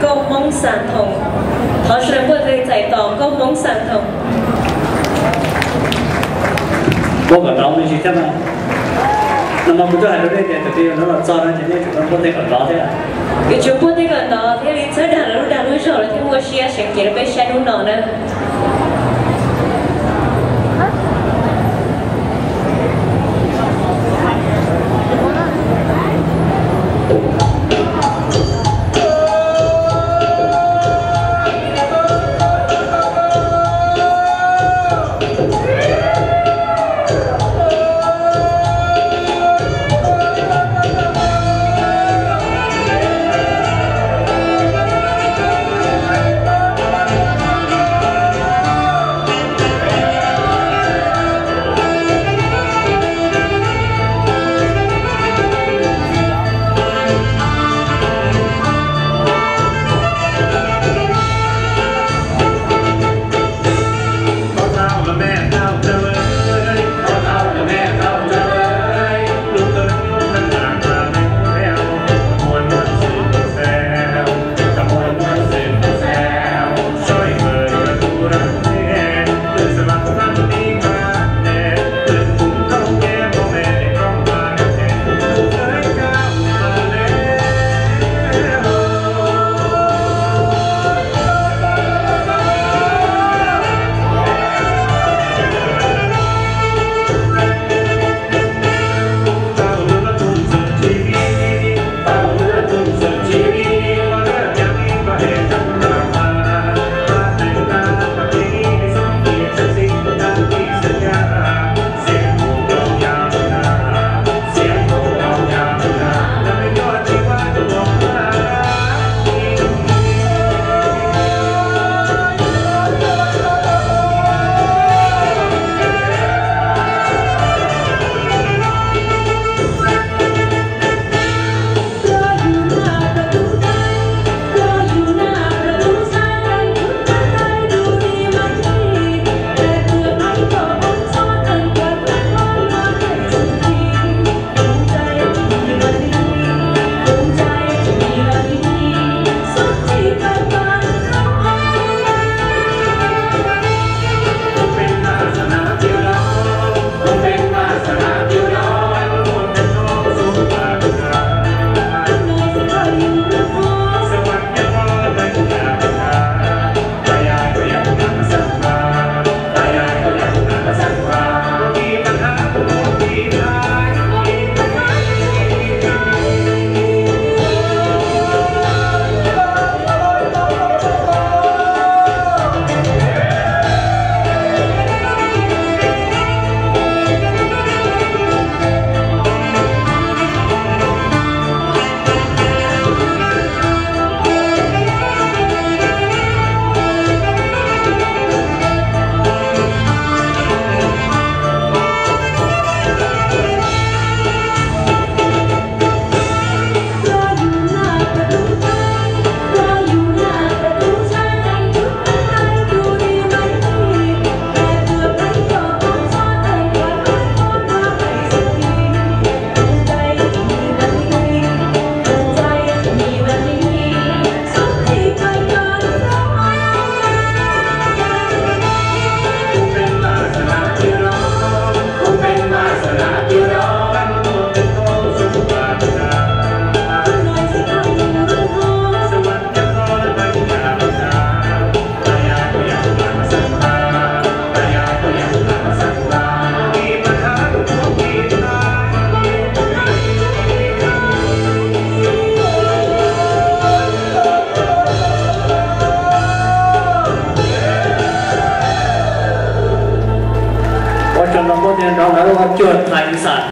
Nkauj Hmoob Xam Thoom. Thov sawv daws npuaj teg txais tos nkauj Hmoob Xam Thoom. Npuaj kom nrov me ntsis thiab mas. No mas kuv twb hais rau nej tias thaum twg yog nov los txog no ces nej tsum npuaj teg kom nrov thiab. Yuav tsum npuaj teg kom nrov thiaj li txhawb dag lawv lub dag lub zog lawv thiaj muaj siab seev cev rau peb saib hnub no na. Ua tsaug ntau, npuaj teg nrov lawv ua cuag thais xam.